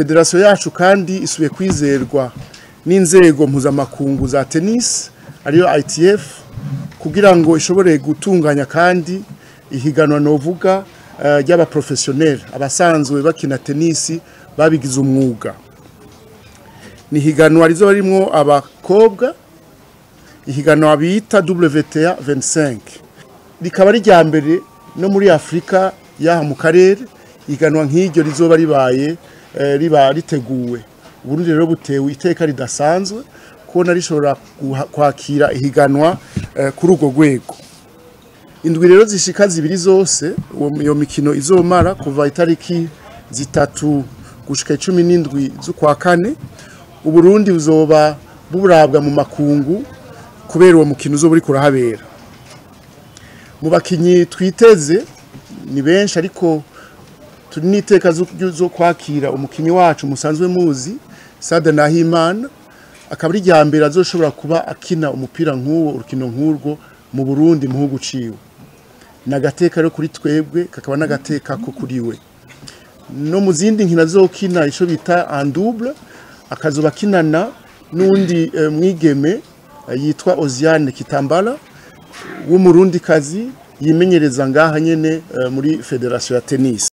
Federasiyo yacu kandi isubiye kwizerwa n'inzego mpuzamakungu za tennis, ariyo ITF, kugira ngo ishobore gutunganya kandi ihiganwa novuga ry'abaprofessionnel, abasanzwe bakina tennis babigize umwuga. Ni ihiganwa rizoba ririmwo abakobwa, ihiganwa bita WTA 25, rikaba ari irya mbere no muri Afrika yaha mu karere ihiganwa nk'iryo rizoba ribaye, riba riteguwe. Uburundi rero butewe iteka ridasanzwe kubona rishobora kwakira ihiganwa kuri urwo rwego. Indwi rero zishika 2 zose iyo mikino izomara kuva itariki 3 gushika 17 z'ukwa kane, Uburundi buzoba burabwa mu makungu kubera uwo mukino uzoba uriko urahabera. Mu bakinyi twiteze ni benshi, ariko turi n'iteka zo kwakira umukinyi wacu musanzwe muzi Sada Nahimana, akaba ari irya mbere azoshobora kuba akina umupira nk'uwo, urukino nk'urwo mu Burundi mu gihugu ciwe. N'agateka rero kuri twebwe, kakaba n'agateka ko kuri we. No mu zindi nkino azokina ico bita en double, akazoba akinana n'undi mwigeme yitwa Oziane Kitambala w'umurundikazi yimenyereza ngaha nyene muri Federation ya Tennis.